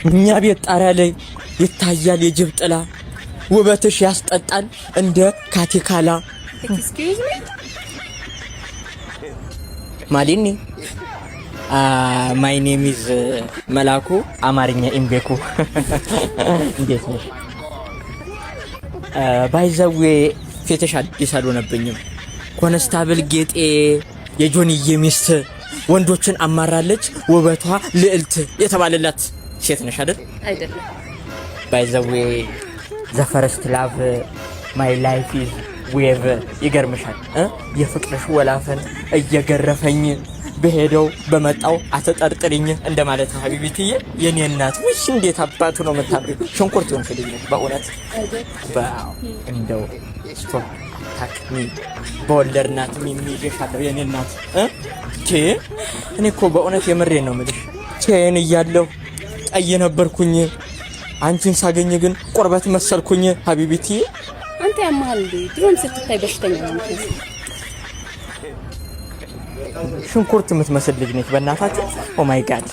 እኛ ቤት ጣሪያ ላይ ይታያል የጅብ ጥላ። ውበትሽ ያስጠጣል እንደ ካቲካላ። Excuse me? ማሊኒ፣ my name is መላኩ፣ አማርኛ ኢምቤኩ። እንዴት ነሽ? By the way፣ ፊትሽ አዲስ አልሆነብኝም። ኮነስታብል ጌጤ የጆንዬ ሚስት፣ ወንዶችን አማራለች፣ ውበቷ ልዕልት የተባለላት ሴት ነሽ አይደል? አይደለም። By the way፣ the first love my life is wave። ይገርምሻል እ የፍቅርሽ ወላፈን እየገረፈኝ በሄደው በመጣው አተጠርጥሪኝ እንደማለት ነው። ሀቢቢትዬ የኔ እናት፣ ውሽ እንዴት አባቱ ነው የምታምሪው! ሽንኩርት የሆንሽ ልጅ ነሽ በእውነት። Wow፣ እንደው stop attack me፣ በወለድናት የሚይዤሻለሁ የኔ እናት እ ቼ እኔ እኮ በእውነት የምሬን ነው የምልሽ። ቼን እያለሁ ቀይ ነበርኩኝ። አንቺን ሳገኝ ግን ቁርበት መሰልኩኝ ሀቢቢትዬ። አንተ ያመሃል እንዴ? ድሮም ስትታይ በሽተኛ ነው የምትመስለው። ሽንኩርት የምትመስል ልጅ ነች። በእናታችሁ፣ oh my God።